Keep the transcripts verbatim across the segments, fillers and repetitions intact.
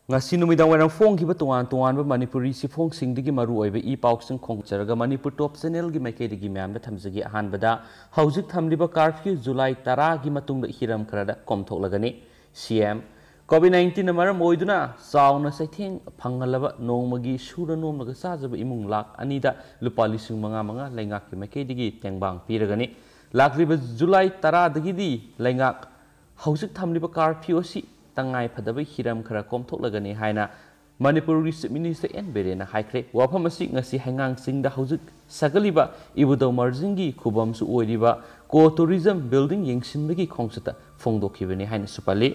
ꯉꯁꯤ ꯅꯨꯃꯤꯗꯥꯡ ꯋꯥꯏꯔꯝ ꯐꯣꯡꯈꯤꯕ ꯇꯣꯉꯥꯟ ꯇꯣꯉꯥꯟꯕ ꯃꯅꯤꯄꯨꯔꯤ ꯆꯦꯐꯣꯡꯁꯤꯡꯗꯒꯤ ꯃꯔꯨ ꯑꯣꯏꯕ ꯏ ꯄꯥꯎꯁꯤꯡ ꯈꯣꯡꯆꯔꯒ ꯃꯅꯤꯄꯨꯔ ꯇꯣꯞ ꯆꯦꯅꯦꯜꯒꯤ ꯃꯥꯏꯀꯩꯗꯒꯤ ꯃꯌꯥꯝꯗ ꯊꯝꯖꯒꯦ꯫ ꯑꯍꯥꯟꯕꯗ, ꯍꯧꯖꯤꯛ ꯊꯝꯂꯤꯕ ꯀꯥꯔꯐ꯭ꯌꯨ ꯖꯨꯂꯥꯏ ꯇꯔꯥꯒꯤ ꯃꯇꯨꯡꯗ ꯍꯤꯔꯝ ꯈꯔꯗ ꯀꯣꯝꯊꯣꯛꯂꯒꯅꯤ꯫ ꯁꯤ ꯑꯦꯝ, ꯀꯣꯚꯤꯗ ꯅꯥꯏꯟꯇꯤꯟꯅ ꯃꯔꯝ ꯑꯣꯏꯗꯨꯅ ꯆꯥꯎꯅ ꯆꯩꯊꯦꯡ ꯐꯪꯍꯜꯂꯕ ꯅꯣꯡꯃꯒꯤ ꯁꯨꯔ ꯅꯣꯝꯂꯒ ꯆꯥꯖꯕ ꯏꯃꯨꯡ ꯂꯥꯈ ꯑꯅꯤꯗ ꯂꯨꯄꯥ ꯂꯤꯁꯤꯡ ꯃꯉꯥ ꯃꯉꯥ ꯂꯩꯉꯥꯛꯀꯤ ꯃꯥꯏꯀꯩꯗꯒꯤ ꯇꯦꯡꯕꯥꯡ ꯄꯤꯔꯒꯅꯤ꯫ ꯂꯥꯛꯂꯤꯕ ꯖꯨꯂꯥꯏ ꯇꯔꯥꯗꯒꯤꯗꯤ ꯂꯩꯉꯥꯛ ꯍꯧꯖꯤꯛ ꯊꯝꯂꯤꯕ ꯀꯥꯔꯐ꯭ꯌꯨ ꯑꯁꯤ ꯇꯉꯥꯏ ꯐꯗꯕ ꯍꯤꯔꯝ ꯈꯔ ꯀꯣꯝꯊꯣꯛꯂꯒꯅꯤ ꯍꯥꯏꯅ ꯃꯅꯤꯄꯨꯔꯒꯤ ꯆꯤꯐ ꯃꯤꯅꯤꯁꯇꯔ ꯑꯦꯟ ꯕꯤꯔꯦꯟꯅ ꯍꯥꯏꯈ꯭ꯔꯦ꯫ ꯋꯥꯐꯝ ꯑꯁꯤ ꯉꯁꯤ ꯍꯩꯉꯥꯡ ꯆꯤꯡꯗ ꯍꯧꯖꯤꯛ ꯁꯥꯒꯠꯂꯤꯕ ꯏꯕꯨꯙꯧ ꯃꯥꯔꯖꯤꯡꯒꯤ ꯈꯨꯕꯝꯁꯨ ꯑꯣꯏꯔꯤꯕ ꯀꯣ ꯇꯨꯔꯤꯖꯝ ꯕꯤꯜꯗꯤꯡ ꯌꯦꯡꯁꯤꯟꯕꯒꯤ ꯈꯣꯡꯆꯠꯇ ꯐꯣꯡꯗꯣꯛꯈꯤꯕꯅꯤ ꯍꯥꯏꯅꯁꯨ ꯄꯜꯂꯤ꯫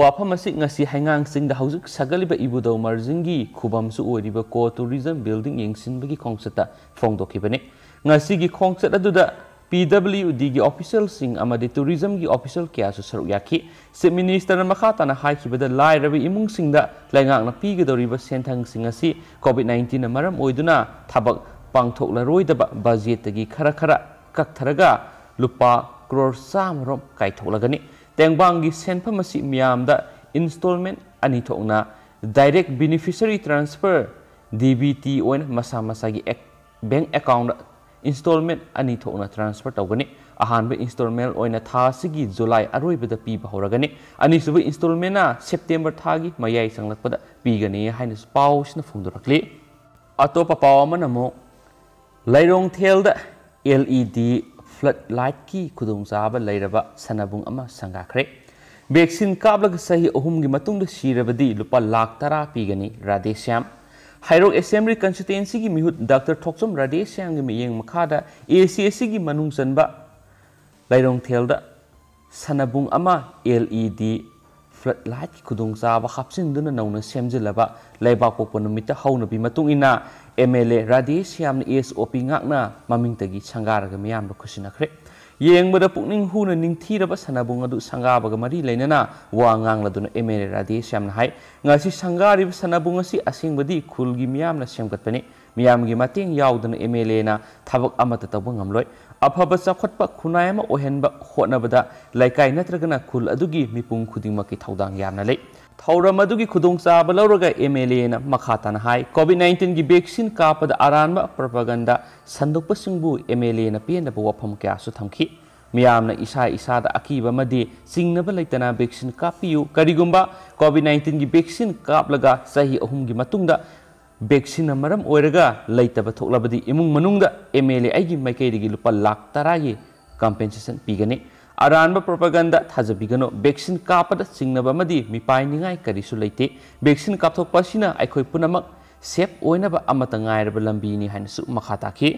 ꯋꯥꯐꯝ ꯑꯁꯤ ꯉꯁꯤ ꯍꯩꯉꯥꯡ ꯆꯤꯡꯗ ꯍꯧꯖꯤꯛ ꯁꯥꯒꯠꯂꯤꯕ ꯏꯕꯨꯙꯧ ꯃꯥꯔꯖꯤꯡꯒꯤ ꯈꯨꯕꯝꯁꯨ ꯑꯣꯏꯔꯤꯕ ꯀꯣ ꯇꯨꯔꯤꯖꯝ ꯕꯤꯜꯗꯤꯡ ꯌꯦꯡꯁꯤꯟꯕꯒꯤ ꯈꯣꯡꯆꯠꯇ ꯐꯣꯡꯗꯣꯛꯈꯤꯕꯅꯤ꯫ ꯉꯁꯤꯒꯤ ꯈꯣꯡꯆꯠ ꯑꯗꯨꯗ ꯄꯤ ꯗꯕ꯭ꯂꯤꯎ ꯗꯤꯒꯤ ꯑꯣꯐꯤꯁꯤꯌꯦꯜꯁꯤꯡ ꯑꯃꯗꯤ ꯇꯨꯔꯤꯖꯝꯒꯤ ꯑꯣꯐꯤꯁꯤꯌꯦꯜ ꯀꯌꯥꯁꯨ ꯁꯔꯨꯛ ꯌꯥꯈꯤ꯫ ꯆꯤꯐ ꯃꯤꯅꯤꯁꯇꯔꯅ ꯃꯈꯥ ꯇꯥꯅ ꯍꯥꯏꯈꯤꯕꯗ, ꯂꯥꯏꯔꯕ ꯏꯃꯨꯡꯁꯤꯡꯗ ꯂꯩꯉꯥꯛꯅ ꯄꯤꯒꯗꯧꯔꯤꯕ ꯁꯦꯟꯊꯪꯁꯤꯡ ꯑꯁꯤ ꯀꯣꯚꯤꯗ ꯅꯥꯏꯟꯇꯤꯟꯅ ꯃꯔꯝ ꯑꯣꯏꯗꯨꯅ ꯊꯕꯛ ꯄꯥꯡꯊꯣꯛꯂꯔꯣꯏꯗꯕ ꯕꯖꯦꯠꯇꯒꯤ ꯈꯔ ꯈꯔ ꯀꯛꯊꯔꯒ ꯂꯨꯄꯥ ꯀ꯭ꯔꯣꯔ ꯆꯥꯝꯃ ꯔꯣꯝ ꯀꯥꯏꯊꯣꯛꯂꯒꯅꯤ꯫ ꯇꯦꯡꯕꯥꯡꯒꯤ ꯁꯦꯟꯐꯝ ꯑꯁꯤ ꯃꯤꯌꯥꯝꯗ ꯏꯟꯁꯇꯣꯜꯃꯦꯟ ꯑꯅꯤ ꯊꯣꯛꯅ, direct beneficiary transfer, D B T, ꯑꯣꯏꯅ ꯃꯁꯥ ꯃꯁꯥꯒꯤ ꯑꯦꯛ-, ꯕꯦꯡꯛ ꯑꯦꯀꯥꯎꯟꯗ ꯏꯟꯁꯇꯣꯜꯃꯦꯟ ꯑꯅꯤ ꯊꯣꯛꯅ ꯇ꯭ꯔꯥꯟꯁꯐꯔ ꯇꯧꯒꯅꯤ꯫ ꯑꯍꯥꯟꯕ ꯏꯟꯁꯇꯣꯜꯃꯦꯟ ꯑꯣꯏꯅ ꯊꯥ ꯑꯁꯤꯒꯤ ꯖꯨꯂꯥꯏ ꯑꯔꯣꯏꯕꯗ ꯄꯤꯕ ꯍꯧꯔꯒꯅꯤ꯫ ꯑꯅꯤꯁꯨꯕ ꯏꯟꯁꯇꯣꯜꯃꯦꯟꯅ ꯁꯦꯞꯇꯦꯝꯕꯔ ꯊꯥꯒꯤ ꯃꯌꯥꯏ ꯆꯪꯂꯛꯄꯗ ꯄꯤꯒꯅꯤ ꯍꯥꯏꯅꯁꯨ ꯄꯥꯎꯁꯤꯅ ꯐꯣꯡꯗꯣꯔꯛꯂꯤ꯫ ꯑꯇꯣꯞꯄ ꯄꯥꯎ ꯑꯃꯅ ꯑꯃꯨꯛ, ꯂꯩꯔꯣꯡꯊꯦꯜꯗ ꯑꯦꯜ ꯏ ꯗꯤ ꯐ꯭ꯂꯠ ꯂꯥꯏꯠꯀꯤ ꯈꯨꯗꯣꯡꯆꯥꯕ ꯂꯩꯔꯕ ꯁꯥꯟꯅꯕꯨꯡ ꯑꯃ ꯁꯪꯒꯥꯈ꯭ꯔꯦ꯫ ꯚꯦꯛꯁꯤꯟ ꯀꯥꯞꯂꯒ ꯆꯍꯤ ꯑꯍꯨꯝꯒꯤ ꯃꯇꯨꯡꯗ ꯁꯤꯔꯕꯗꯤ ꯂꯨꯄꯥ ꯂꯥꯈ ꯇꯔꯥ ꯄꯤꯒꯅꯤ꯫ ꯔꯥꯙꯦꯁ꯭ꯌꯥꯝ꯫ ꯍꯩꯔꯣꯛ ꯑꯦꯁꯦꯝꯕ꯭ꯂꯤ ꯀꯟꯁꯇꯤꯇ꯭ꯋꯦꯟꯁꯤꯒꯤ ꯃꯤꯍꯨꯠ ꯗꯥꯛꯇꯔ ꯊꯣꯛꯆꯣꯝ ꯔꯥꯙꯦꯁ꯭ꯌꯥꯝꯒꯤ ꯃꯤꯠꯌꯦꯡ ꯃꯈꯥꯗ ꯑꯦ ꯁꯤ ꯑꯦꯁ ꯁꯤꯒꯤ ꯃꯅꯨꯡ ꯆꯟꯕ ꯂꯩꯔꯣꯡꯊꯦꯜꯗ ꯁꯥꯟꯅꯕꯨꯡ ꯑꯃ ꯑꯦꯜ ꯏ ꯗꯤ ꯐ꯭ꯂꯠ ꯂꯥꯏꯠꯀꯤ ꯈꯨꯗꯣꯡꯆꯥꯕ ꯍꯥꯞꯆꯤꯟꯗꯨꯅ ꯅꯧꯅ ꯁꯦꯝꯖꯤꯜꯂꯕ ꯂꯩꯕꯥꯛꯄꯣꯛꯄ ꯅꯨꯃꯤꯠꯇ ꯍꯧꯅꯕꯤ ꯃꯇꯨꯡ ꯏꯟꯅ ꯑꯦꯝ ꯑꯦꯜ ꯑꯦ ꯔꯥꯙꯦꯁ꯭ꯌꯥꯝꯅ ꯑꯦꯁ ꯑꯣ ꯄꯤ ꯉꯥꯛꯅ ꯃꯃꯤꯡꯇꯒꯤ ꯁꯪꯒꯥꯔꯒ ꯃꯤꯌꯥꯝꯗ ꯈꯨꯠꯁꯤꯟꯅꯈ꯭ꯔꯦ꯫ ꯌꯦꯡꯕꯗ ꯄꯨꯛꯅꯤꯡ ꯍꯨꯅ ꯅꯤꯡꯊꯤꯔꯕ ꯁꯥꯟꯅꯕꯨꯡ ꯑꯗꯨ ꯁꯪꯒꯥꯕꯒ ꯃꯔꯤ ꯂꯩꯅꯅ ꯋꯥ ꯉꯥꯡꯂꯗꯨꯅ ꯑꯦꯝ ꯑꯦꯜ ꯑꯦ ꯔꯥꯙꯦꯁ꯭ꯌꯥꯝꯅ ꯍꯥꯏ, ꯉꯁꯤ ꯁꯪꯒꯥꯔꯤꯕ ꯁꯥꯟꯅꯕꯨꯡ ꯑꯁꯤ ꯑꯁꯦꯡꯕꯗꯤ ꯈꯨꯜꯒꯤ ꯃꯤꯌꯥꯝꯅ ꯁꯦꯝꯒꯠꯄꯅꯤ꯫ ꯃꯤꯌꯥꯝꯒꯤ ꯃꯇꯦꯡ ꯌꯥꯎꯗꯅ ꯑꯦꯝ ꯑꯦꯜ ꯑꯦꯅ ꯊꯕꯛ ꯑꯃꯠꯇ ꯇꯧꯕ ꯉꯝꯂꯣꯏ꯫ ꯑꯐꯕ ꯆꯥꯎꯈꯠꯄ ꯈꯨꯟꯅꯥꯏ ꯑꯃ ꯑꯣꯏꯍꯟꯕ ꯍꯣꯠꯅꯕꯗ ꯂꯩꯀꯥꯏ ꯅꯠꯇ꯭ꯔꯒꯅ ꯈꯨꯜ ꯑꯗꯨꯒꯤ ꯃꯤꯄꯨꯝ ꯈꯨꯗꯤꯡꯃꯛꯀꯤ ꯊꯧꯗꯥꯡ ꯌꯥꯝꯅ ꯂꯩ꯫ ꯊꯧꯔꯝ ꯑꯗꯨꯒꯤ ꯈꯨꯗꯣꯡꯆꯥꯕ ꯂꯧꯔꯒ ꯑꯦꯝ ꯑꯦꯜ ꯑꯦꯅ ꯃꯈꯥ ꯇꯥꯅ ꯍꯥꯏ, ꯀꯣꯚꯤꯗ ꯅꯥꯏꯟꯇꯤꯟꯒꯤ ꯚꯦꯛꯁꯤꯟ ꯀꯥꯞꯄꯗ ꯑꯔꯥꯟꯕ ꯄ꯭ꯔꯣꯄꯥꯒꯟꯗꯥ ꯁꯟꯗꯣꯛꯄꯁꯤꯡꯕꯨ ꯑꯦꯝ ꯑꯦꯜ ꯑꯦꯅ ꯄꯦꯟꯗꯕ ꯋꯥꯐꯝ ꯀꯌꯥꯁꯨ ꯊꯝꯈꯤ꯫ ꯃꯤꯌꯥꯝꯅ ꯏꯁꯥ ꯏꯁꯥꯗ ꯑꯀꯤꯕ ꯑꯃꯗꯤ ꯆꯤꯡꯅꯕ ꯂꯩꯇꯅ ꯚꯦꯛꯁꯤꯟ ꯀꯥꯞꯄꯤꯌꯨ꯫ ꯀꯔꯤꯒꯨꯝꯕ ꯀꯣꯚꯤꯗ ꯅꯥꯏꯟꯇꯤꯟꯒꯤ ꯚꯦꯛꯁꯤꯟ ꯀꯥꯞꯂꯒ ꯆꯍꯤ ꯑꯍꯨꯝꯒꯤ ꯃꯇꯨꯡꯗ ꯚꯦꯛꯁꯤꯟꯅ ꯃꯔꯝ ꯑꯣꯏꯔꯒ ꯂꯩꯇꯕ ꯊꯣꯛꯂꯕꯗꯤ ꯏꯃꯨꯡ ꯃꯅꯨꯡꯗ ꯑꯦꯝ ꯑꯦꯜ ꯑꯦ ꯑꯩꯒꯤ ꯃꯥꯏꯀꯩꯗꯒꯤ ꯂꯨꯄꯥ ꯂꯥꯈ ꯇꯔꯥꯒꯤ ꯀꯝꯄꯦꯟꯁꯦꯁꯟ ꯄꯤꯒꯅꯤ꯫ ꯑꯔꯥꯟꯕ ꯄ꯭ꯔꯣꯄꯥꯒꯟꯗꯥ ꯊꯥꯖꯕꯤꯒꯅꯨ꯫ ꯚꯦꯛꯁꯤꯟ ꯀꯥꯞꯄꯗ ꯆꯤꯡꯅꯕ ꯑꯃꯗꯤ ꯃꯤꯄꯥꯏꯅꯤꯡꯉꯥꯏ ꯀꯔꯤꯁꯨ ꯂꯩꯇꯦ꯫ ꯚꯦꯛꯁꯤꯟ ꯀꯥꯞꯊꯣꯛꯄ ꯑꯁꯤꯅ ꯑꯩꯈꯣꯏ ꯄꯨꯝꯅꯃꯛ ꯁꯦꯐ ꯑꯣꯏꯅꯕ ꯑꯃꯠꯇ ꯉꯥꯏꯔꯕ ꯂꯝꯕꯤꯅꯤ ꯍꯥꯏꯅꯁꯨ ꯃꯈꯥ ꯇꯥꯈꯤ꯫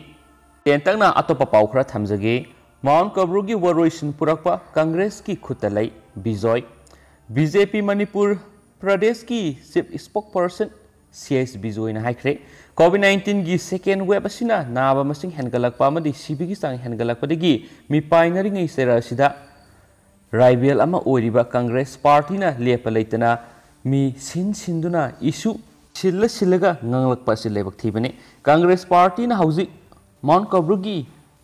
ꯇꯦꯟꯇꯛꯅ ꯑꯇꯣꯞꯄ ꯄꯥꯎ ꯈꯔ ꯊꯝꯖꯒꯦ꯫ ꯃꯥꯎꯟ ꯀꯕ꯭ꯔꯨꯒꯤ ꯋꯥꯔꯣꯏꯁꯤꯟ ꯄꯨꯔꯛꯄ ꯀꯪꯒ꯭ꯔꯦꯁꯀꯤ ꯈꯨꯠꯇ ꯂꯩ꯫ ꯕꯤꯖꯣꯏ꯫ ꯕꯤ ꯖꯦ ꯄꯤ ꯃꯅꯤꯄꯨꯔ ꯄ꯭ꯔꯗꯦꯁꯀꯤ ꯆꯤꯐ ꯁ꯭ꯄꯣꯛꯄꯔꯁꯟ ꯁꯤ ꯑꯩꯆ ꯕꯤꯖꯣꯏꯅ ꯍꯥꯏꯈ꯭ꯔꯦ, ꯀꯣꯚꯤꯗ ꯅꯥꯏꯟꯇꯤꯟꯒꯤ ꯁꯦꯀꯦꯟ ꯋꯦꯕ ꯑꯁꯤꯅ ꯅꯥꯕ ꯃꯁꯤꯡ ꯍꯦꯟꯒꯠꯂꯛꯄ ꯑꯃꯗꯤ ꯁꯤꯕꯒꯤ ꯆꯥꯡ ꯍꯦꯟꯒꯠꯂꯛꯄꯗꯒꯤ ꯃꯤꯄꯥꯏꯅꯔꯤꯉꯩ ꯆꯩꯔꯛ ꯑꯁꯤꯗ ꯔꯥꯏꯕꯦꯜ ꯑꯃ ꯑꯣꯏꯔꯤꯕ ꯀꯪꯒ꯭ꯔꯦꯁ ꯄꯥꯔꯇꯤꯅ ꯂꯦꯞꯄ ꯂꯩꯇꯅ ꯃꯤ ꯁꯤꯟ ꯁꯤꯟꯗꯨꯅ ꯏꯁꯨ ꯁꯤꯜꯂ ꯁꯤꯜꯂꯒ ꯉꯥꯡꯂꯛꯄ ꯑꯁꯤ ꯂꯥꯏꯕꯛ ꯊꯤꯕꯅꯤ꯫ ꯀꯪꯒ꯭ꯔꯦꯁ ꯄꯥꯔꯇꯤꯅ ꯍꯧꯖꯤꯛ ꯃꯥꯎꯟ ꯀꯕ꯭ꯔꯨꯒꯤ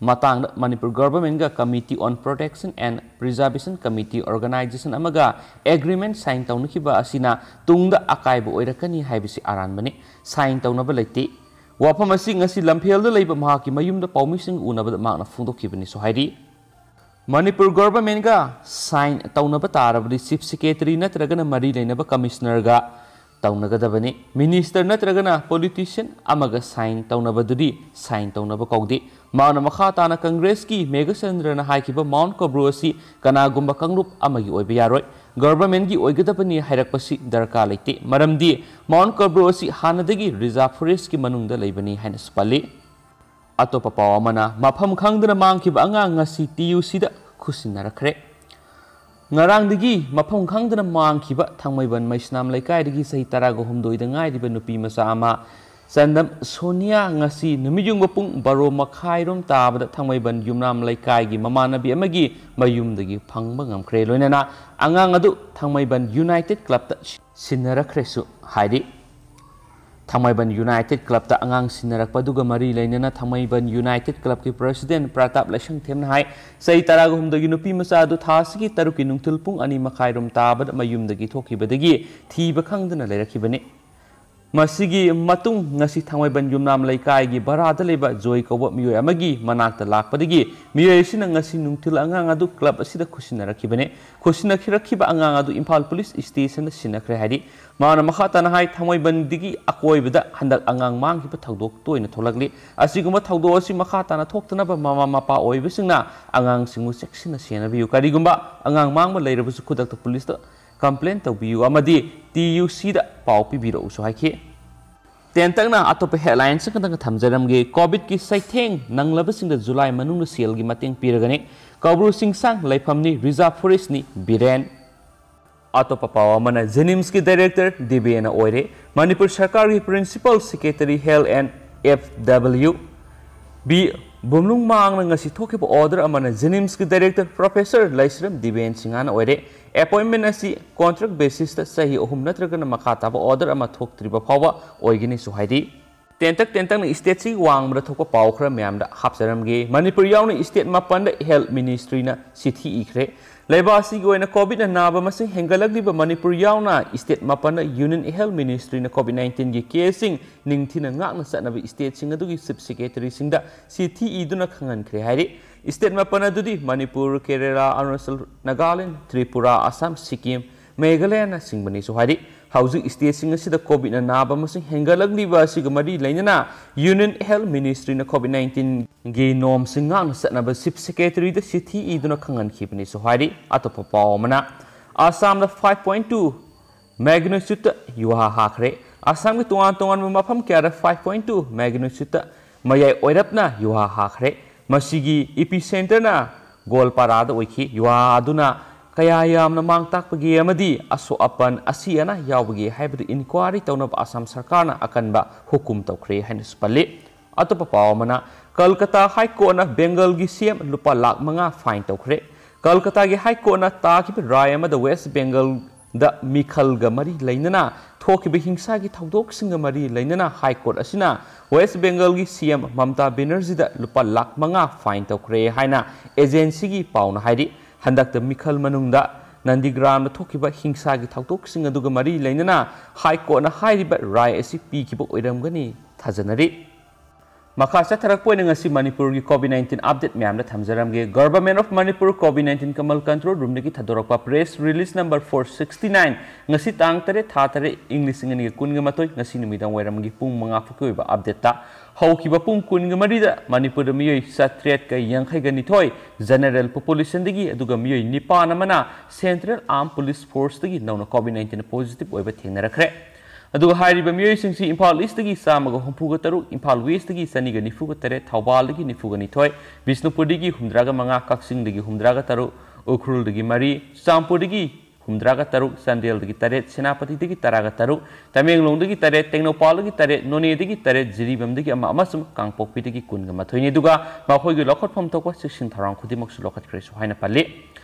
ꯃꯇꯥꯡꯗ ꯃꯅꯤꯄꯨꯔ ꯒꯚꯔꯟꯃꯦꯟꯠꯒ Committee on Protection and Preservation Committee organization ꯑꯃꯒ ꯑꯦꯒ꯭ꯔꯤꯃꯦꯟꯠ ꯁꯥꯏꯟ ꯇꯧꯅꯈꯤꯕ ꯑꯁꯤꯅ ꯇꯨꯡꯗ ꯑꯀꯥꯏꯕ ꯑꯣꯏꯔꯛꯀꯅꯤ ꯍꯥꯏꯕꯁꯤ ꯑꯔꯥꯟꯕꯅꯤ꯫ ꯁꯥꯏꯟ ꯇꯧꯅꯕ ꯂꯩꯇꯦ꯫ ꯋꯥꯐꯝ ꯑꯁꯤ ꯉꯁꯤ ꯂꯝꯐꯦꯜꯗ ꯂꯩꯕ ꯃꯍꯥꯛꯀꯤ ꯃꯌꯨꯝꯗ ꯄꯥꯎꯃꯤꯁꯤꯡ ꯎꯅꯕꯗ ꯃꯍꯥꯛꯅ ꯐꯣꯡꯗꯣꯛꯈꯤꯕꯅꯤꯁꯨ ꯍꯥꯏꯔꯤ꯫ ꯃꯅꯤꯄꯨꯔ ꯒꯚꯔꯟꯃꯦꯟꯠꯒ ꯁꯥꯏꯟ ꯇꯧꯅꯕ ꯇꯥꯔꯕꯗꯤ ꯆꯤꯐ ꯁꯦꯀ꯭ꯔꯦꯇꯔꯤ ꯅꯠꯇ꯭ꯔꯒꯅ ꯃꯔꯤ ꯂꯩꯅꯕ ꯀꯃꯤꯁꯅꯔꯒ ꯇꯧꯅꯒꯗꯕꯅꯤ꯫ ꯃꯤꯅꯤꯁꯇꯔ ꯅꯠꯇ꯭ꯔꯒꯅ ꯄꯣꯂꯤꯇꯤꯁꯤꯌꯟ ꯑꯃꯒ ꯁꯥꯏꯟ ꯇꯧꯅꯕꯗꯨꯗꯤ ꯁꯥꯏꯟ ꯇꯧꯅꯕ ꯀꯧꯗꯦ꯫ ꯃꯍꯥꯛꯅ ꯃꯈꯥ ꯇꯥꯅ ꯀꯪꯒ꯭ꯔꯦꯁꯀꯤ ꯃꯦꯘꯆꯟꯗ꯭ꯔꯅ ꯍꯥꯏꯈꯤꯕ ꯃꯥꯎꯟ ꯀꯕ꯭ꯔꯨ ꯑꯁꯤ ꯀꯅꯥꯒꯨꯝꯕ ꯀꯥꯡꯂꯨꯞ ꯑꯃꯒꯤ ꯑꯣꯏꯕ ꯌꯥꯔꯣꯏ, ꯒꯚꯔꯟꯃꯦꯟꯠꯒꯤ ꯑꯣꯏꯒꯗꯕꯅꯤ ꯍꯥꯏꯔꯛꯄꯁꯤ ꯗꯔꯀꯥꯔ ꯂꯩꯇꯦ꯫ ꯃꯔꯝꯗꯤ ꯃꯥꯎꯟ ꯀꯕ꯭ꯔꯨ ꯑꯁꯤ ꯍꯥꯟꯅꯗꯒꯤ ꯔꯤꯖꯥꯔꯚ ꯐꯣꯔꯦꯁ꯭ꯠꯀꯤ ꯃꯅꯨꯡꯗ ꯂꯩꯕꯅꯤ ꯍꯥꯏꯅꯁꯨ ꯄꯜꯂꯤ꯫ ꯑꯇꯣꯞꯄ ꯄꯥꯎ ꯑꯃꯅ, ꯃꯐꯝ ꯈꯪꯗꯅ ꯃꯥꯡꯈꯤꯕ ꯑꯉꯥꯡ ꯉꯁꯤ ꯇꯤ ꯌꯨ ꯁꯤꯗ ꯈꯨꯠꯁꯤꯟꯅꯔꯛꯈ꯭ꯔꯦ꯫ ꯉꯔꯥꯡꯗꯒꯤ ꯃꯐꯝ ꯈꯪꯗꯅ ꯃꯥꯡꯈꯤꯕ ꯊꯥꯡꯃꯩꯕꯟ ꯃꯩꯁꯅꯥꯝ ꯂꯩꯀꯥꯏꯗꯒꯤ ꯆꯍꯤ ꯇꯔꯥꯒ ꯍꯨꯝꯗꯣꯏꯗ ꯉꯥꯏꯔꯤꯕ ꯅꯨꯄꯤ ꯃꯆꯥ ꯑꯃ, ꯆꯟꯗꯝ ꯁꯣꯅꯤꯌꯥ, ꯉꯁꯤ ꯅꯨꯃꯤꯠꯌꯨꯡꯕ ꯄꯨꯡ ꯕꯥꯔꯣ ꯃꯈꯥꯏꯔꯣꯝ ꯇꯥꯕꯗ ꯊꯥꯡꯃꯩꯕꯟ ꯌꯨꯝꯅꯥꯝ ꯂꯩꯀꯥꯏꯒꯤ ꯃꯃꯥꯟꯅꯕꯤ ꯑꯃꯒꯤ ꯃꯌꯨꯝꯗꯒꯤ ꯐꯪꯕ ꯉꯝꯈ꯭ꯔꯦ꯫ ꯂꯣꯏꯅꯅ ꯑꯉꯥꯡ ꯑꯗꯨ ꯊꯥꯡꯃꯩꯕꯟ ꯌꯨꯅꯥꯏꯇꯦꯗ ꯀ꯭ꯂꯕꯇ ꯁꯤꯟꯅꯔꯛꯈ꯭ꯔꯦꯁꯨ ꯍꯥꯏꯔꯤ꯫ ꯊꯥꯡꯃꯩꯕꯟ ꯌꯨꯅꯥꯏꯇꯦꯗ ꯀ꯭ꯂꯕꯇ ꯑꯉꯥꯡ ꯁꯤꯟꯅꯔꯛꯄ ꯑꯗꯨꯒ ꯃꯔꯤ ꯂꯩꯅꯅ ꯊꯥꯡꯃꯩꯕꯟ ꯌꯨꯅꯥꯏꯇꯦꯗ ꯀ꯭ꯂꯕꯀꯤ ꯄ꯭ꯔꯁꯤꯗꯦꯟ ꯄ꯭ꯔꯇꯥꯞ ꯂꯩꯁꯪꯊꯦꯝꯅ ꯍꯥꯏ, ꯆꯍꯤ ꯇꯔꯥꯒ ꯍꯨꯝꯗꯣꯏꯒꯤ ꯅꯨꯄꯤ ꯃꯆꯥ ꯑꯗꯨ ꯊꯥ ꯑꯁꯤꯒꯤ ꯇꯔꯨꯛꯀꯤ ꯅꯨꯡꯊꯤꯜ ꯄꯨꯡ ꯑꯅꯤ ꯃꯈꯥꯏꯔꯣꯝ ꯇꯥꯕꯗ ꯃꯌꯨꯝꯗꯒꯤ ꯊꯣꯛꯈꯤꯕꯗꯒꯤ ꯊꯤꯕ ꯈꯪꯗꯅ ꯂꯩꯔꯛꯈꯤꯕꯅꯤ꯫ ꯃꯁꯤꯒꯤ ꯃꯇꯨꯡ ꯉꯁꯤ ꯊꯥꯡꯃꯩꯕꯟ ꯌꯨꯝꯅꯥꯝ ꯂꯩꯀꯥꯏꯒꯤ ꯚꯔꯥꯗ ꯂꯩꯕ ꯖꯣꯏ ꯀꯧꯕ ꯃꯤꯑꯣꯏ ꯑꯃꯒꯤ ꯃꯅꯥꯛꯇ ꯂꯥꯛꯄꯗꯒꯤ ꯃꯤꯑꯣꯏ ꯑꯁꯤꯅ ꯉꯁꯤ ꯅꯨꯡꯊꯤꯜ ꯑꯉꯥꯡ ꯑꯗꯨ ꯀ꯭ꯂꯕ ꯑꯁꯤꯗ ꯈꯨꯠꯁꯤꯟꯅꯔꯛꯈꯤꯕꯅꯤ꯫ ꯈꯨꯠꯁꯤꯟꯅꯈꯤꯔꯛꯈꯤꯕ ꯑꯉꯥꯡ ꯑꯗꯨ ꯏꯝꯐꯥꯜ ꯄꯨꯂꯤꯁ ꯁ꯭ꯇꯦꯁꯟꯗ ꯁꯤꯟꯅꯈ꯭ꯔꯦ ꯍꯥꯏꯔꯤ꯫ ꯃꯥꯅ ꯃꯈꯥ ꯇꯥꯅ ꯍꯥꯏ, ꯊꯥꯡꯃꯩꯕꯟꯗꯒꯤ ꯑꯀꯣꯏꯕꯗ ꯍꯟꯗꯛ ꯑꯉꯥꯡ ꯃꯥꯡꯈꯤꯕ ꯊꯧꯗꯣꯛ ꯇꯣꯏꯅ ꯊꯣꯛꯂꯛꯂꯤ꯫ ꯑꯁꯤꯒꯨꯝꯕ ꯊꯧꯗꯣꯛ ꯑꯁꯤ ꯃꯈꯥ ꯇꯥꯅ ꯊꯣꯛꯇꯅꯕ ꯃꯃꯥ ꯃꯄꯥ ꯑꯣꯏꯕꯁꯤꯡꯅ ꯑꯉꯥꯡꯁꯤꯡꯕꯨ ꯆꯦꯛꯁꯤꯟꯅ ꯁꯦꯟꯅꯕꯤꯌꯨ꯫ ꯀꯔꯤꯒꯨꯝꯕ ꯑꯉꯥꯡ ꯃꯥꯡꯕ ꯂꯩꯔꯕꯁꯨ ꯈꯨꯗꯛꯇ ꯄꯨꯂꯤꯁꯇ ꯀꯝꯄ꯭ꯂꯦꯟ ꯇꯧꯕꯤꯌꯨ ꯑꯃꯗꯤ ꯇꯤ ꯌꯨ ꯁꯤꯗ ꯄꯥꯎ ꯄꯤꯕꯤꯔꯛꯎꯁꯨ ꯍꯥꯏꯈꯤ꯫ ꯇꯦꯟꯇꯛꯅ ꯑꯇꯣꯞꯄ ꯍꯦꯗꯂꯥꯏꯟꯁ ꯈꯛꯇꯪ ꯊꯝꯖꯔꯝꯒꯦ꯫ ꯀꯣꯚꯤꯗꯀꯤ ꯆꯩꯊꯦꯡ ꯅꯪꯂꯕꯁꯤꯡꯗ ꯖꯨꯂꯥꯏ ꯃꯅꯨꯡꯗ ꯁꯦꯜꯒꯤ ꯃꯇꯦꯡ ꯄꯤꯔꯒꯅꯤ꯫ ꯀꯧꯕ꯭ꯔꯨ ꯆꯤꯡꯁꯥꯡ ꯂꯩꯐꯝꯅꯤ, ꯔꯤꯖꯥꯔꯚ ꯐꯣꯔꯦꯁ꯭ꯠꯅꯤ, ꯕꯤꯔꯦꯟ꯫ ꯑꯇꯣꯞꯄ ꯄꯥꯎ ꯑꯃꯅ, ꯖꯦꯅꯤꯝꯁꯀꯤ ꯗꯥꯏꯔꯦꯛꯇꯔ ꯗꯤꯕꯦꯅ ꯑꯣꯏꯔꯦ꯫ ꯃꯅꯤꯄꯨꯔ ꯁꯔꯀꯥꯔꯒꯤ principal secretary health and F W B Bumlung ꯃꯥꯡꯅ ꯉꯁꯤ ꯊꯣꯛꯈꯤꯕ ꯑꯣꯔꯗꯔ ꯑꯃꯅ ꯖꯦꯅꯤꯝꯁꯀꯤ ꯗꯥꯏꯔꯦꯛꯇꯔ ꯄ꯭ꯔꯣꯐꯦꯁꯔ ꯂꯩꯁ꯭ꯔꯝ ꯗꯤꯕꯦꯟ ꯁꯤꯡꯍꯅ ꯑꯣꯏꯔꯦ꯫ ꯑꯦꯄꯣꯏꯟꯃꯦꯟ ꯑꯁꯤ ꯀꯣꯟꯇ꯭ꯔꯦꯛ ꯕꯦꯁꯤꯁꯇ ꯆꯍꯤ ꯑꯍꯨꯝ ꯅꯠꯇ꯭ꯔꯒꯅ ꯃꯈꯥ ꯇꯥꯕ ꯑꯣꯔꯗꯔ ꯑꯃ ꯊꯣꯛꯇ꯭ꯔꯤꯕ ꯐꯥꯎꯕ ꯑꯣꯏꯒꯅꯤꯁꯨ ꯍꯥꯏꯔꯤ꯫ ꯇꯦꯟꯇꯛ ꯇꯦꯟꯇꯛꯅ ꯁ꯭ꯇꯦꯠꯁꯤꯒꯤ ꯋꯥꯡꯃꯗ ꯊꯣꯛꯄ ꯄꯥꯎ ꯈꯔ ꯃꯌꯥꯝꯗ ꯍꯥꯞꯆꯔꯝꯒꯦ꯫ ꯃꯅꯤꯄꯨꯔ ꯌꯥꯎꯅ ꯁ꯭ꯇꯦꯠ ꯃꯥꯄꯟꯗ ꯍꯦꯜꯊ ꯃꯤꯅꯤꯁꯇ꯭ꯔꯤꯅ ꯆꯤꯊꯤ ꯏꯈ꯭ꯔꯦ꯫ ꯂꯩꯕꯥꯛ ꯑꯁꯤꯒꯤ ꯑꯣꯏꯅ ꯀꯣꯚꯤꯗꯅ ꯅꯥꯕ ꯃꯁꯤꯡ ꯍꯦꯟꯒꯠꯂꯛꯂꯤꯕ ꯃꯅꯤꯄꯨꯔ ꯌꯥꯎꯅ ꯁ꯭ꯇꯦꯠ ꯃꯥꯄꯟꯗ ꯌꯨꯅꯤꯌꯟ ꯍꯦꯜꯊ ꯃꯤꯅꯤꯁꯇ꯭ꯔꯤꯅ ꯀꯣꯚꯤꯗ ꯅꯥꯏꯟꯇꯤꯟꯒꯤ ꯀꯦꯁꯁꯤꯡ ꯅꯤꯡꯊꯤꯅ ꯉꯥꯛꯅ ꯆꯠꯅꯕ ꯁ꯭ꯇꯦꯠꯁꯤꯡ ꯑꯗꯨꯒꯤ ꯆꯤꯐ ꯁꯦꯀ꯭ꯔꯦꯇꯔꯤꯁꯤꯡꯗ ꯆꯤꯊꯤ ꯏꯗꯨꯅ ꯈꯪꯍꯟꯈ꯭ꯔꯦ ꯍꯥꯏꯔꯤ꯫ ꯁ꯭ꯇꯦꯠ ꯃꯥꯄꯟ ꯑꯗꯨꯗꯤ ꯃꯅꯤꯄꯨꯔ, ꯀꯦꯔꯦꯂꯥ, ꯑꯔꯨꯅꯥꯆꯜ, ꯅꯥꯒꯥꯂꯦꯟ, ꯇ꯭ꯔꯤꯄꯨꯔꯥ, ꯑꯁꯥꯝ, ꯁꯤꯛꯀꯤꯝ, ꯃꯦꯘꯥꯂꯌꯅꯆꯤꯡꯕꯅꯤꯁꯨ ꯍꯥꯏꯔꯤ꯫ ꯍꯧꯖꯤꯛ ꯁ꯭ꯇꯦꯠꯁꯤꯡ ꯑꯁꯤꯗ ꯀꯣꯚꯤꯗꯅ ꯅꯥꯕ ꯃꯁꯤꯡ ꯍꯦꯟꯒꯠꯂꯛꯂꯤꯕ ꯑꯁꯤꯒ ꯃꯔꯤ ꯂꯩꯅꯅ ꯌꯨꯅꯤꯌꯟ ꯍꯦꯜꯊ ꯃꯤꯅꯤꯁꯇ꯭ꯔꯤꯅ ꯀꯣꯚꯤꯗ ꯅꯥꯏꯟꯇꯤꯟꯒꯤ ꯅꯣꯝꯁꯤꯡ ꯉꯥꯛꯅ ꯆꯠꯅꯕ ꯆꯤꯐ ꯁꯦꯀ꯭ꯔꯦꯇꯔꯤꯗ ꯆꯤꯊꯤ ꯏꯗꯨꯅ ꯈꯪꯍꯟꯈꯤꯕꯅꯤꯁꯨ ꯍꯥꯏꯔꯤ꯫ ꯑꯇꯣꯞꯄ ꯄꯥꯎ ꯑꯃꯅ, ꯑꯁꯥꯝꯗ ꯐꯥꯏꯚ ꯄꯣꯏꯟ ꯇꯨ ꯃꯦꯒꯅꯤꯆꯨꯠꯇ ꯌꯨꯍꯥ ꯍꯥꯈ꯭ꯔꯦ꯫ ꯑꯁꯥꯝꯒꯤ ꯇꯣꯉꯥꯟ ꯇꯣꯉꯥꯟꯕ ꯃꯐꯝ ꯀꯌꯥꯗ ꯐꯥꯏꯚ ꯄꯣꯏꯟ ꯇꯨ ꯃꯦꯒꯅꯤꯆꯨꯠꯇ ꯃꯌꯥꯏ ꯑꯣꯏꯔꯞꯅ ꯌꯨꯍꯥ ꯍꯥꯈ꯭ꯔꯦ꯫ ꯃꯁꯤꯒꯤ ꯏꯄꯤꯁꯦꯟꯇꯔꯅ ꯒꯣꯜꯄꯥꯔꯥꯗ ꯑꯣꯏꯈꯤ꯫ ꯌꯨꯍꯥ ꯑꯗꯨꯅ ꯀꯌꯥ ꯌꯥꯝꯅ ꯃꯥꯡ ꯇꯥꯛꯄꯒꯦ ꯑꯃꯗꯤ ꯑꯁꯣꯛ ꯑꯄꯟ, ꯑꯁꯤ ꯑꯅꯥ ꯌꯥꯎꯕꯒꯦ ꯍꯥꯏꯕꯗꯨ ꯏꯟꯀ꯭ꯋꯥꯔꯤ ꯇꯧꯅꯕ ꯑꯁꯥꯝ ꯁꯔꯀꯥꯔꯅ ꯑꯀꯟꯕ ꯍꯨꯀꯨꯝ ꯇꯧꯈ꯭ꯔꯦ ꯍꯥꯏꯅꯁꯨ ꯄꯜꯂꯤ꯫ ꯑꯇꯣꯞꯄ ꯄꯥꯎ ꯑꯃꯅ, ꯀꯜꯀꯇꯥ ꯍꯥꯏ ꯀꯣꯔꯠꯅ ꯕꯦꯡꯒꯜꯒꯤ ꯁꯤ ꯑꯦꯝ ꯂꯨꯄꯥ ꯂꯥꯈ ꯃꯉꯥ ꯐꯥꯏꯟ ꯇꯧꯈ꯭ꯔꯦ꯫ ꯀꯜꯀꯇꯥꯒꯤ ꯍꯥꯏ ꯀꯣꯔꯠꯅ ꯇꯥꯈꯤꯕ ꯔꯥꯏ ꯑꯃꯗ ꯋꯦꯁ ꯕꯦꯡꯒꯜꯗ ꯃꯤꯈꯜꯒ ꯃꯔꯤ ꯂꯩꯅꯅ ꯊꯣꯛꯈꯤꯕ ꯍꯤꯡꯁꯥꯒꯤ ꯊꯧꯗꯣꯛꯁꯤꯡꯒ ꯃꯔꯤ ꯂꯩꯅꯅ ꯍꯥꯏ ꯀꯣꯔꯠ ꯑꯁꯤꯅ ꯋꯦꯁ ꯕꯦꯡꯒꯜꯒꯤ ꯁꯤ ꯑꯦꯝ ꯃꯃꯇꯥ ꯕꯦꯅꯔꯖꯤꯗ ꯂꯨꯄꯥ ꯂꯥꯈ ꯃꯉꯥ ꯐꯥꯏꯟ ꯇꯧꯈ꯭ꯔꯦ ꯍꯥꯏꯅ ꯑꯦꯖꯦꯟꯁꯤꯒꯤ ꯄꯥꯎꯅ ꯍꯥꯏꯔꯤ꯫ ꯍꯟꯗꯛꯇ ꯃꯤꯈꯜ ꯃꯅꯨꯡꯗ ꯅꯟꯗꯤꯒ꯭ꯔꯥꯝꯗ ꯊꯣꯛꯈꯤꯕ ꯍꯤꯡꯁꯥꯒꯤ ꯊꯧꯗꯣꯛꯁꯤꯡ ꯑꯗꯨꯒ ꯃꯔꯤ ꯂꯩꯅꯅ ꯍꯥꯏ ꯀꯣꯔꯠꯅ ꯍꯥꯏꯔꯤꯕ ꯔꯥꯏ ꯑꯁꯤ ꯄꯤꯈꯤꯕ ꯑꯣꯏꯔꯝꯒꯅꯤ ꯊꯥꯖꯅꯔꯤ꯫ ꯃꯈꯥ ꯆꯠꯊꯔꯛꯄ ꯑꯣꯏꯅ ꯉꯁꯤ ꯃꯅꯤꯄꯨꯔꯒꯤ COVID nineteen update ꯃꯌꯥꯝꯗ ꯊꯝꯖꯔꯝꯒꯦ꯫ Government of Manipur COVID nineteen Kamal control roomꯗꯒꯤ ꯊꯥꯗꯣꯔꯛꯄ press release number four sixty nine, ꯉꯁꯤ ꯇꯥꯡ ꯇꯔꯦꯠ, ꯊꯥ ꯇꯔꯦꯠ, ꯏꯪ ꯂꯤꯁꯤꯡ ꯑꯅꯤꯒ ꯀꯨꯟꯒ ꯃꯥꯊꯣꯏ, ꯉꯁꯤ ꯅꯨꯃꯤꯗꯥꯡ ꯋꯥꯏꯔꯝꯒꯤ ꯄꯨꯡ ꯃꯉꯥ ꯐꯥꯎꯒꯤ ꯑꯣꯏꯕ updateꯇ ꯍꯧꯈꯤꯕ ꯄꯨꯡ ꯀꯨꯟꯒ ꯃꯔꯤꯗ ꯃꯅꯤꯄꯨꯔꯗ ꯃꯤꯑꯣꯏ ꯆꯥꯇ꯭ꯔꯦꯠꯀ ꯌꯥꯡꯈꯩꯒ ꯅꯤꯊꯣꯏ general populationꯗꯒꯤ ꯑꯗꯨꯒ ꯃꯤꯑꯣꯏ ꯅꯤꯄꯥꯟ ꯑꯃꯅ Central Armed Police Forceꯇꯒꯤ ꯅꯧꯅ COVID nineteen positive ꯑꯣꯏꯕ ꯊꯦꯡꯅꯔꯛꯈ꯭ꯔꯦ꯫ ꯑꯗꯨꯒ ꯍꯥꯏꯔꯤꯕ ꯃꯤꯑꯣꯏꯁꯤꯡꯁꯤ ꯏꯝꯐꯥꯜ Eastꯇꯒꯤ ꯆꯥꯝꯃꯒ ꯍꯨꯝꯐꯨꯒ ꯇꯔꯨꯛ, ꯏꯝꯐꯥꯜ Westꯇꯒꯤ ꯆꯅꯤꯒ ꯅꯤꯐꯨꯒ ꯇꯔꯦꯠ, ꯊꯧꯕꯥꯜꯗꯒꯤ ꯅꯤꯐꯨꯒ ꯅꯤꯊꯣꯏ, ꯕꯤꯁꯅꯨꯄꯨꯔꯗꯒꯤ ꯍꯨꯝꯗ꯭ꯔꯥꯒ ꯃꯉꯥ, ꯀꯛꯆꯤꯡꯗꯒꯤ ꯍꯨꯝꯗ꯭ꯔꯥꯒ ꯇꯔꯨꯛ, ꯎꯈ꯭ꯔꯨꯜꯗꯒꯤ ꯃꯔꯤ, ꯆꯨꯔꯆꯥꯟꯄꯨꯔꯗꯒꯤ ꯍꯨꯝꯗ꯭ꯔꯥꯒ ꯇꯔꯨꯛ, ꯆꯥꯟꯗꯦꯜꯗꯒꯤ ꯇꯔꯦꯠ, ꯁꯦꯅꯥꯄꯇꯤꯗꯒꯤ ꯇꯔꯥꯒ ꯇꯔꯨꯛ, ꯇꯃꯦꯡꯂꯣꯡꯗꯒꯤ ꯇꯔꯦꯠ, ꯇꯦꯡꯅꯧꯄꯥꯜꯗꯒꯤ ꯇꯔꯦꯠ, ꯅꯣꯅꯦꯗꯒꯤ ꯇꯔꯦꯠ, ꯖꯤꯔꯤꯕꯥꯝꯗꯒꯤ ꯑꯃ ꯑꯃꯁꯨꯡ ꯀꯥꯡꯄꯣꯛꯄꯤꯗꯒꯤ ꯀꯨꯟꯒ ꯃꯥꯊꯣꯏꯅꯤ꯫ ꯑꯗꯨꯒ ꯃꯈꯣꯏꯒꯤ ꯂꯧꯈꯠꯐꯝ ꯊꯣꯛꯄ ꯆꯦꯛꯁꯤꯟ ꯊꯧꯔꯥꯡ ꯈꯨꯗꯤꯡꯃꯛꯁꯨ ꯂꯧꯈꯠꯈ꯭ꯔꯦꯁꯨ ꯍꯥꯏꯅ ꯄꯜꯂꯤ꯫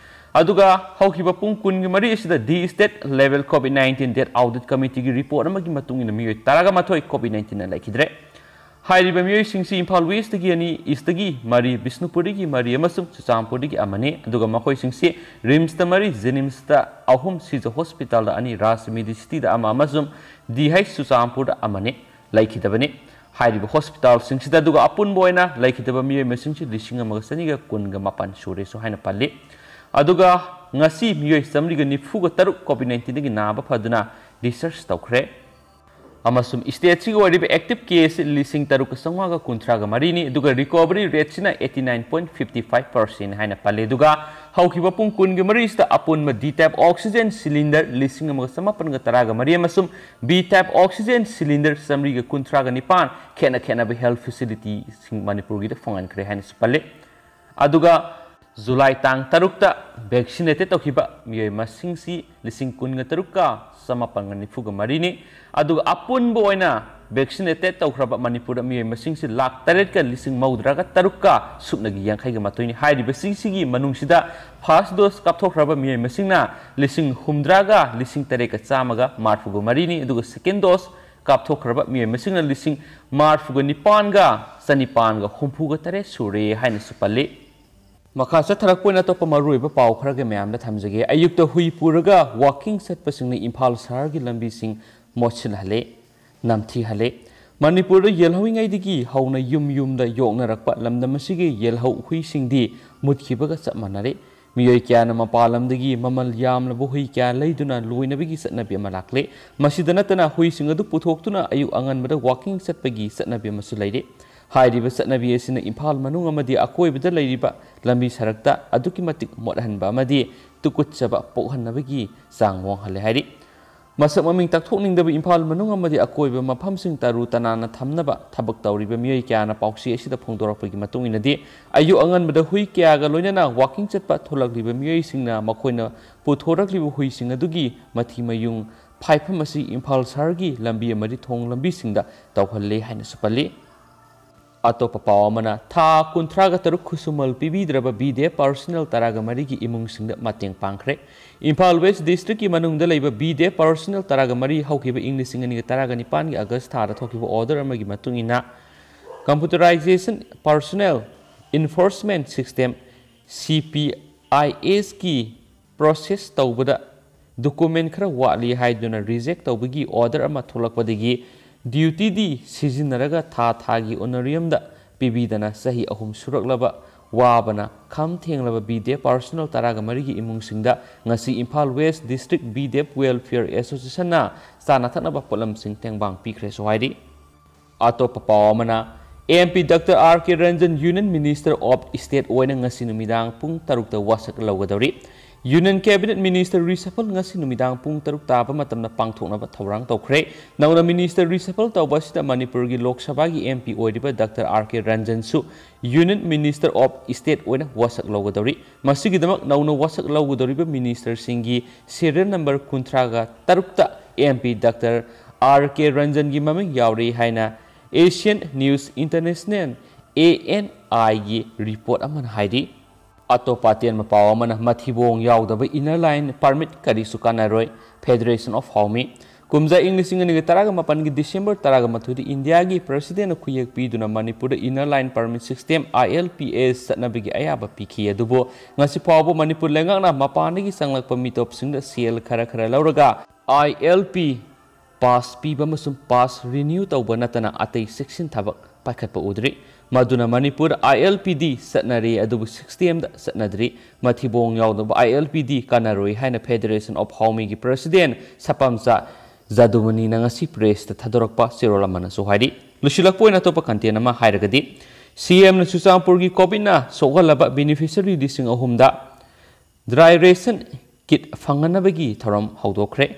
ꯑꯗꯨꯒ ꯍꯧꯈꯤꯕ ꯄꯨꯡ ꯀꯨꯟꯒ ꯃꯔꯤ ꯑꯁꯤꯗ the state level COVID nineteen death audit committeeꯒꯤ report ꯑꯃꯒꯤ ꯃꯇꯨꯡ ꯏꯟꯅ ꯃꯤꯑꯣꯏ ꯇꯔꯥꯒ ꯃꯥꯊꯣꯏ COVID nineteenꯅ ꯂꯩꯈꯤꯗ꯭ꯔꯦ꯫ ꯍꯥꯏꯔꯤꯕ ꯃꯤꯑꯣꯏꯁꯤꯡꯁꯤ ꯏꯝꯐꯥꯜ Westꯇꯒꯤ ꯑꯅꯤ, Eastꯇꯒꯤ ꯃꯔꯤ, ꯕꯤꯁꯅꯨꯄꯨꯔꯗꯒꯤ ꯃꯔꯤ ꯑꯃꯁꯨꯡ ꯆꯨꯔꯆꯥꯟꯄꯨꯔꯗꯒꯤ ꯑꯃꯅꯤ꯫ ꯑꯗꯨꯒ ꯃꯈꯣꯏꯁꯤꯡꯁꯤ RIMSꯇ ꯃꯔꯤ, JNIMSꯇ ꯑꯍꯨꯝ, ꯁꯤꯖ ꯍꯣꯁꯄꯤꯇꯥꯜꯗ ꯑꯅꯤ, ꯔꯥꯖ ꯃꯦꯗꯤꯁꯤꯇꯤꯗ ꯑꯃ ꯑꯃꯁꯨꯡ DH ꯆꯨꯔꯆꯥꯟꯄꯨꯔꯗ ꯑꯃꯅꯤ ꯂꯩꯈꯤꯗꯕꯅꯤ꯫ ꯍꯥꯏꯔꯤꯕ ꯍꯣꯁꯄꯤꯇꯥꯜꯁꯤꯡꯁꯤꯗ ꯑꯗꯨꯒ ꯑꯄꯨꯟꯕ ꯑꯣꯏꯅ ꯂꯩꯈꯤꯗꯕ ꯃꯤꯑꯣꯏ ꯃꯁꯤꯡꯁꯤ ꯂꯤꯁꯤꯡ ꯑꯃꯒ ꯆꯅꯤꯒ ꯀꯨꯟꯒ ꯃꯥꯄꯟ ꯁꯨꯔꯦꯁꯨ ꯍꯥꯏꯅ ꯄꯜꯂꯤ꯫ ꯑꯗꯨꯒ ꯉꯁꯤ ꯃꯤꯑꯣꯏ ꯆꯥꯃꯔꯤꯒ ꯅꯤꯐꯨꯒ ꯇꯔꯨꯛ COVID nineteenꯗꯒꯤ ꯅꯥꯕ ꯐꯗꯨꯅ discharge ꯇꯧꯈ꯭ꯔꯦ꯫ ꯑꯃꯁꯨꯡ stateꯁꯤꯒꯤ ꯑꯣꯏꯔꯤꯕ active case ꯂꯤꯁꯤꯡ ꯇꯔꯨꯛꯀ ꯆꯥꯝꯃꯉꯥꯒ ꯀꯨꯟꯊ꯭ꯔꯥꯒ ꯃꯔꯤꯅꯤ, ꯑꯗꯨꯒ recovery rateꯁꯤꯅ eighty nine point fifty five percent ꯍꯥꯏꯅ ꯄꯜꯂꯤ꯫ ꯑꯗꯨꯒ ꯍꯧꯈꯤꯕ ꯄꯨꯡ ꯀꯨꯟꯒ ꯃꯔꯤꯁꯤꯗ ꯑꯄꯨꯟꯕ D type oxygen cylinder ꯂꯤꯁꯤꯡ ꯑꯃꯒ ꯆꯥꯃꯥꯄꯟꯒ ꯇꯔꯥꯒ ꯃꯔꯤ ꯑꯃꯁꯨꯡ B type oxygen cylinder ꯆꯥꯃꯔꯤꯒ ꯀꯨꯟꯊ꯭ꯔꯥꯒ ꯅꯤꯄꯥꯟ ꯈꯦꯠꯅ ꯈꯦꯠꯅꯕ health facilityꯁꯤꯡ ꯃꯅꯤꯄꯨꯔꯒꯤꯗ ꯐꯪꯍꯟꯈ꯭ꯔꯦ ꯍꯥꯏꯅꯁꯨ ꯄꯜꯂꯤ꯫ ꯑꯗꯨꯒ ꯖꯨꯂꯥꯏ ꯇꯥꯡ ꯇꯔꯨꯛꯇ vaccinated ꯇꯧꯈꯤꯕ ꯃꯤꯑꯣꯏ ꯃꯁꯤꯡꯁꯤ ꯂꯤꯁꯤꯡ ꯀꯨꯟꯒ ꯇꯔꯨꯛꯀ ꯆꯥꯃꯥꯄꯟꯒ ꯅꯤꯐꯨꯒ ꯃꯔꯤꯅꯤ꯫ ꯑꯗꯨꯒ ꯑꯄꯨꯟꯕ ꯑꯣꯏꯅ Vaccinated ꯇꯧꯈ꯭ꯔꯕ ꯃꯅꯤꯄꯨꯔꯗ ꯃꯤꯑꯣꯏ ꯃꯁꯤꯡꯁꯤ ꯂꯥꯈ ꯇꯔꯦꯠꯀ ꯂꯤꯁꯤꯡ ꯃꯧꯗ꯭ꯔꯥꯒ ꯇꯔꯨꯛꯀ ꯁꯨꯞꯅꯒꯤ ꯌꯥꯡꯈꯩꯒ ꯃꯥꯊꯣꯏꯅꯤ꯫ ꯍꯥꯏꯔꯤꯕꯁꯤꯡꯁꯤꯒꯤ ꯃꯅꯨꯡꯁꯤꯗ first dose ꯀꯥꯞꯊꯣꯛꯈ꯭ꯔꯕ ꯃꯤꯑꯣꯏ ꯃꯁꯤꯡꯅ ꯂꯤꯁꯤꯡ ꯍꯨꯝꯗ꯭ꯔꯥꯒ ꯂꯤꯁꯤꯡ ꯇꯔꯦꯠꯀ ꯆꯥꯝꯃꯒ ꯃꯔꯤꯐꯨꯒ ꯃꯔꯤꯅꯤ, ꯑꯗꯨꯒ second dose ꯀꯥꯞꯊꯣꯛꯈ꯭ꯔꯕ ꯃꯤꯑꯣꯏ ꯃꯁꯤꯡꯅ ꯂꯤꯁꯤꯡ ꯃꯔꯤꯐꯨꯒ ꯅꯤꯄꯥꯟꯒ ꯆꯅꯤꯄꯥꯟꯒ ꯍꯨꯝꯐꯨꯒ ꯇꯔꯦꯠ ꯁꯨꯔꯦ ꯍꯥꯏꯅꯁꯨ ꯄꯜꯂꯤ꯫ ꯃꯈꯥ ꯆꯠꯊꯔꯛꯄ ꯑꯣꯏꯅ ꯑꯇꯣꯞꯄ ꯃꯔꯨꯑꯣꯏꯕ ꯄꯥꯎ ꯈꯔꯒ ꯃꯌꯥꯝꯗ ꯊꯝꯖꯒꯦ꯫ ꯑꯌꯨꯛꯇ ꯍꯨꯏ ꯄꯨꯔꯒ walking ꯆꯠꯄꯁꯤꯡꯅ ꯏꯝꯐꯥꯜ ꯁꯍꯔꯒꯤ ꯂꯝꯕꯤꯁꯤꯡ ꯃꯣꯠꯁꯤꯜꯍꯜꯂꯦ, ꯅꯝꯊꯤꯍꯜꯂꯦ꯫ ꯃꯅꯤꯄꯨꯔꯗ ꯌꯦꯜꯍꯧꯔꯤꯉꯩꯗꯒꯤ ꯍꯧꯅ ꯌꯨꯝ ꯌꯨꯝꯗ ꯌꯣꯛꯅꯔꯛꯄ ꯂꯝꯗꯝ ꯑꯁꯤꯒꯤ ꯌꯦꯜꯍꯧ ꯍꯨꯏꯁꯤꯡꯗꯤ ꯃꯨꯠꯈꯤꯕꯒ ꯆꯞ ꯃꯥꯟꯅꯔꯦ꯫ ꯃꯤꯑꯣꯏ ꯀꯌꯥꯅ ꯃꯄꯥꯟ ꯂꯝꯗꯒꯤ ꯃꯃꯜ ꯌꯥꯝꯂꯕ ꯍꯨꯏ ꯀꯌꯥ ꯂꯩꯗꯨꯅ ꯂꯣꯏꯅꯕꯒꯤ ꯆꯠꯅꯕꯤ ꯑꯃ ꯂꯥꯛꯂꯦ꯫ ꯃꯁꯤꯗ ꯅꯠꯇꯅ ꯍꯨꯏꯁꯤꯡ ꯑꯗꯨ ꯄꯨꯊꯣꯛꯇꯨꯅ ꯑꯌꯨꯛ ꯑꯉꯟꯕꯗ walking ꯆꯠꯄꯒꯤ ꯆꯠꯅꯕꯤ ꯑꯃꯁꯨ ꯂꯩꯔꯦ꯫ ꯍꯥꯏꯔꯤꯕ ꯆꯠꯅꯕꯤ ꯑꯁꯤꯅ ꯏꯝꯐꯥꯜ ꯃꯅꯨꯡ ꯑꯃꯗꯤ ꯑꯀꯣꯏꯕꯗ ꯂꯩꯔꯤꯕ ꯂꯝꯕꯤ ꯁꯔꯛꯇ ꯑꯗꯨꯛꯀꯤ ꯃꯇꯤꯛ ꯃꯣꯠꯍꯟꯕ ꯑꯃꯗꯤ ꯇꯨꯀꯠꯆꯕ ꯄꯣꯛꯍꯟꯅꯕꯒꯤ ꯆꯥꯡ ꯋꯥꯡꯍꯜꯂꯦ ꯍꯥꯏꯔꯤ꯫ ꯃꯁꯛ ꯃꯃꯤꯡ ꯇꯥꯛꯊꯣꯛꯅꯤꯡꯗꯕ ꯏꯝꯐꯥꯜ ꯃꯅꯨꯡ ꯑꯃꯗꯤ ꯑꯀꯣꯏꯕ ꯃꯐꯝꯁꯤꯡ ꯇꯔꯨ ꯇꯅꯥꯟꯅ ꯊꯝꯅꯕ ꯊꯕꯛ ꯇꯧꯔꯤꯕ ꯃꯤꯑꯣꯏ ꯀꯌꯥꯅ ꯄꯥꯎꯆꯦ ꯑꯁꯤꯗ ꯐꯣꯡꯗꯣꯔꯛꯄꯒꯤ ꯃꯇꯨꯡ ꯏꯟꯅꯗꯤ, ꯑꯌꯨꯛ ꯑꯉꯟꯕꯗ ꯍꯨꯏ ꯀꯌꯥꯒ ꯂꯣꯏꯅꯅ walking ꯆꯠꯄ ꯊꯣꯛꯂꯛꯂꯤꯕ ꯃꯤꯑꯣꯏꯁꯤꯡꯅ ꯃꯈꯣꯏꯅ ꯄꯨꯊꯣꯔꯛꯂꯤꯕ ꯍꯨꯏꯁꯤꯡ ꯑꯗꯨꯒꯤ ꯃꯊꯤ ꯃꯌꯨꯡ ꯐꯥꯏꯐꯝ ꯑꯁꯤ ꯏꯝꯐꯥꯜ ꯁꯍꯔꯒꯤ ꯂꯝꯕꯤ ꯑꯃꯗꯤ ꯊꯣꯡ ꯂꯝꯕꯤꯁꯤꯡꯗ ꯇꯧꯍꯜꯂꯦ ꯍꯥꯏꯅꯁꯨ ꯄꯜꯂꯤ꯫ ꯑꯇꯣꯞꯄ ꯄꯥꯎ ꯑꯃꯅ, ꯊꯥ ꯀꯨꯟꯊ꯭ꯔꯥꯒ ꯇꯔꯨꯛ ꯈꯨꯠꯁꯨꯃꯜ ꯄꯤꯕꯤꯗ꯭ꯔꯕ ꯕꯤꯗꯦꯞ personnel ꯇꯔꯥꯒ ꯃꯔꯤꯒꯤ ꯏꯃꯨꯡꯁꯤꯡꯗ ꯃꯇꯦꯡ ꯄꯥꯡꯈ꯭ꯔꯦ꯫ ꯏꯝꯐꯥꯜ ꯋꯦꯁ ꯗꯤꯁꯇ꯭ꯔꯤꯛꯀꯤ ꯃꯅꯨꯡꯗ ꯂꯩꯕ ꯕꯤꯗꯦꯞ personnel ꯇꯔꯥꯒ ꯃꯔꯤ ꯍꯧꯈꯤꯕ ꯏꯪ ꯂꯤꯁꯤꯡ ꯑꯅꯤꯒ ꯇꯔꯥꯒ ꯅꯤꯄꯥꯟꯒꯤ ꯑꯥꯒꯁ ꯊꯥꯗ ꯊꯣꯛꯈꯤꯕ order ꯑꯃꯒꯤ ꯃꯇꯨꯡ ꯏꯟꯅ, computerization personnel enforcement system, C P I S ꯀꯤ process ꯇꯧꯕꯗ document ꯈꯔ ꯋꯥꯠꯂꯤ ꯍꯥꯏꯗꯨꯅ reject ꯇꯧꯕꯒꯤ order ꯑꯃ ꯊꯣꯛꯂꯛꯄꯗꯒꯤ, duty ꯗꯤ ꯁꯤꯖꯤꯟꯅꯔꯒ ꯊꯥ ꯊꯥꯒꯤ honorarium ꯗ ꯄꯤꯕꯤꯗꯅ ꯆꯍꯤ ꯑꯍꯨꯝ ꯁꯨꯔꯛꯂꯕ ꯋꯥꯕꯅ ꯈꯝ ꯊꯦꯡꯂꯕ ꯕꯤꯗꯦꯞ personnel ꯇꯔꯥꯒ ꯃꯔꯤꯒꯤ ꯏꯃꯨꯡꯁꯤꯡꯗ ꯉꯁꯤ ꯏꯝꯐꯥꯜ ꯋꯦꯁ ꯗꯤꯁꯇ꯭ꯔꯤꯛ ꯕꯤꯗꯦꯞ Welfare Association ꯅ ꯆꯥꯅ ꯊꯛꯅꯕ ꯄꯣꯠꯂꯝꯁꯤꯡ ꯇꯦꯡꯕꯥꯡ ꯄꯤꯈ꯭ꯔꯦꯁꯨ ꯍꯥꯏꯔꯤ꯫ ꯑꯇꯣꯞꯄ ꯄꯥꯎ ꯑꯃꯅ, M P Doctor R K Ranjan Union Minister of State ꯑꯣꯏꯅ ꯉꯁꯤ ꯅꯨꯃꯤꯗꯥꯡ ꯄꯨꯡ ꯇꯔꯨꯛꯇ ꯋꯥꯁꯛ ꯂꯧꯒꯗꯧꯔꯤ꯫ Union Cabinet Minister reshuffle ꯉꯁꯤ ꯅꯨꯃꯤꯗꯥꯡ ꯄꯨꯡ ꯇꯔꯨꯛ ꯇꯥꯕ ꯃꯇꯝꯗ ꯄꯥꯡꯊꯣꯛꯅꯕ ꯊꯧꯔꯥꯡ ꯇꯧꯈ꯭ꯔꯦ꯫ ꯅꯧꯅ minister reshuffle ꯇꯧꯕ ꯑꯁꯤꯗ ꯃꯅꯤꯄꯨꯔꯒꯤ ꯂꯣꯛ ꯁꯚꯥꯒꯤ M P ꯑꯣꯏꯔꯤꯕ Doctor R K Ranjan ꯁꯨ Union Minister of State ꯑꯣꯏꯅ ꯋꯥꯁꯛ ꯂꯧꯒꯗꯧꯔꯤ꯫ ꯃꯁꯤꯒꯤꯗꯃꯛ ꯅꯧꯅ ꯋꯥꯁꯛ ꯂꯧꯒꯗꯧꯔꯤꯕ minister ꯁꯤꯡꯒꯤ serial number ꯀꯨꯟꯊ꯭ꯔꯥꯒ ꯇꯔꯨꯛꯇ M P Doctor ꯑꯥꯔ ꯀꯦ ꯔꯟꯖꯟꯒꯤ ꯃꯃꯤꯡ ꯌꯥꯎꯔꯤ ꯍꯥꯏꯅ Asian News International, A N ꯑꯥꯏꯒꯤ ꯔꯤꯄꯣꯔꯠ ꯑꯃꯅ ꯍꯥꯏꯔꯤ꯫ ꯑꯇꯣꯞꯄ ꯑꯇꯦꯟꯕ ꯄꯥꯎ ꯑꯃꯅ ꯃꯊꯤꯕꯣꯡ ꯌꯥꯎꯗꯕ inner line permit ꯀꯔꯤꯁꯨ ꯀꯥꯟꯅꯔꯣꯏ, Federation of Howmi꯫ ꯀꯨꯝꯖꯥ ꯏꯪ ꯂꯤꯁꯤꯡ ꯑꯅꯤꯒ ꯇꯔꯥꯒ ꯃꯥꯄꯟꯒꯤ ꯗꯤꯁꯦꯝꯕꯔ ꯇꯔꯥꯒ ꯃꯥꯊꯣꯏꯗ ꯏꯟꯗꯤꯌꯥꯒꯤ ꯄ꯭ꯔꯁꯤꯗꯦꯟꯅ ꯈꯨꯌꯦꯛ ꯄꯤꯗꯨꯅ ꯃꯅꯤꯄꯨꯔꯗ inner line permit system, I L P S, ꯆꯠꯅꯕꯒꯤ ꯑꯌꯥꯕ ꯄꯤꯈꯤ꯫ ꯑꯗꯨꯕꯨ ꯉꯁꯤ ꯐꯥꯎꯕ ꯃꯅꯤꯄꯨꯔ ꯂꯩꯉꯥꯛꯅ ꯃꯄꯥꯟꯗꯒꯤ ꯆꯪꯂꯛꯄ ꯃꯤꯇꯣꯞꯁꯤꯡꯗ ꯁꯦꯜ ꯈꯔ ꯈꯔ ꯂꯧꯔꯒ I L P pass ꯄꯤꯕ ꯑꯃꯁꯨꯡ pass renew ꯇꯧꯕ ꯅꯠꯇꯅ ꯑꯇꯩ ꯆꯦꯛꯁꯤꯟ ꯊꯕꯛ ꯄꯥꯏꯈꯠꯄ ꯎꯗ꯭ꯔꯤ꯫ ꯃꯗꯨꯅ Manipur I L P D ꯆꯠꯅꯔꯤ, ꯑꯗꯨꯕꯨ system ꯗ ꯆꯠꯅꯗ꯭ꯔꯤ꯫ ꯃꯊꯤꯕꯣꯡ ꯌꯥꯎꯗꯕ I L P D ꯀꯥꯟꯅꯔꯣꯏ ꯍꯥꯏꯅ Federation of Howmi ꯒꯤ ꯄ꯭ꯔꯁꯤꯗꯦꯟ ꯁꯄꯥꯝꯆꯥ ꯖꯥꯗꯨꯃꯅꯤꯅ ꯉꯁꯤ press ꯇ ꯊꯥꯗꯣꯔꯛꯄ ꯆꯦꯔꯣꯜ ꯑꯃꯅꯁꯨ ꯍꯥꯏꯔꯤ꯫ ꯂꯣꯏꯁꯤꯜꯂꯛꯄ ꯑꯣꯏꯅ ꯑꯇꯣꯞꯄ content ꯑꯃ ꯍꯥꯏꯔꯒꯗꯤ, C M ꯅ ꯆꯨꯔꯆꯥꯟꯄꯨꯔꯒꯤ COVID ꯅ ꯁꯣꯛꯍꯜꯂꯕ beneficiary ꯂꯤꯁꯤꯡ ꯑꯍꯨꯝꯗ dry ration kit ꯐꯪꯍꯟꯅꯕꯒꯤ ꯊꯧꯔꯝ ꯍꯧꯗꯣꯛꯈ꯭ꯔꯦ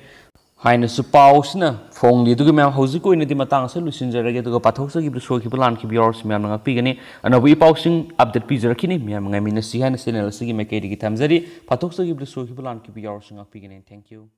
ꯍꯥꯏꯅꯁꯨ ꯄꯥꯎꯁꯤꯅ ꯐꯣꯡꯂꯤ꯫ ꯑꯗꯨꯒ ꯃꯌꯥꯝ, ꯍꯧꯖꯤꯛꯀꯤ ꯑꯣꯏꯅꯗꯤ ꯃꯇꯥꯡ ꯑꯁꯤꯗ ꯂꯣꯏꯁꯤꯟꯖꯔꯒꯦ, ꯑꯗꯨꯒ ꯄꯥꯊꯣꯛꯆꯈꯤꯕꯗ ꯁꯣꯏꯈꯤꯕ ꯂꯥꯟꯈꯤꯕ ꯌꯥꯎꯔꯁꯨ ꯃꯌꯥꯝꯅ ꯉꯥꯛꯄꯤꯒꯅꯤ꯫ ꯑꯅꯧꯕ ꯏ ꯄꯥꯎꯁꯤꯡ update ꯄꯤꯖꯔꯛꯈꯤꯅꯤ꯫ ꯃꯌꯥꯝ ꯉꯥꯏꯃꯤꯟꯅꯁꯤ ꯍꯥꯏꯅ channel ꯑꯁꯤꯒꯤ ꯃꯥꯏꯀꯩꯗꯒꯤ ꯊꯝꯖꯔꯤ꯫ ꯄꯥꯊꯣꯛꯆꯈꯤꯕꯗ ꯁꯣꯏꯈꯤꯕ ꯂꯥꯟꯈꯤꯕ ꯌꯥꯎꯔꯁꯨ ꯉꯥꯛꯄꯤꯒꯅꯤ꯫ Thank you꯫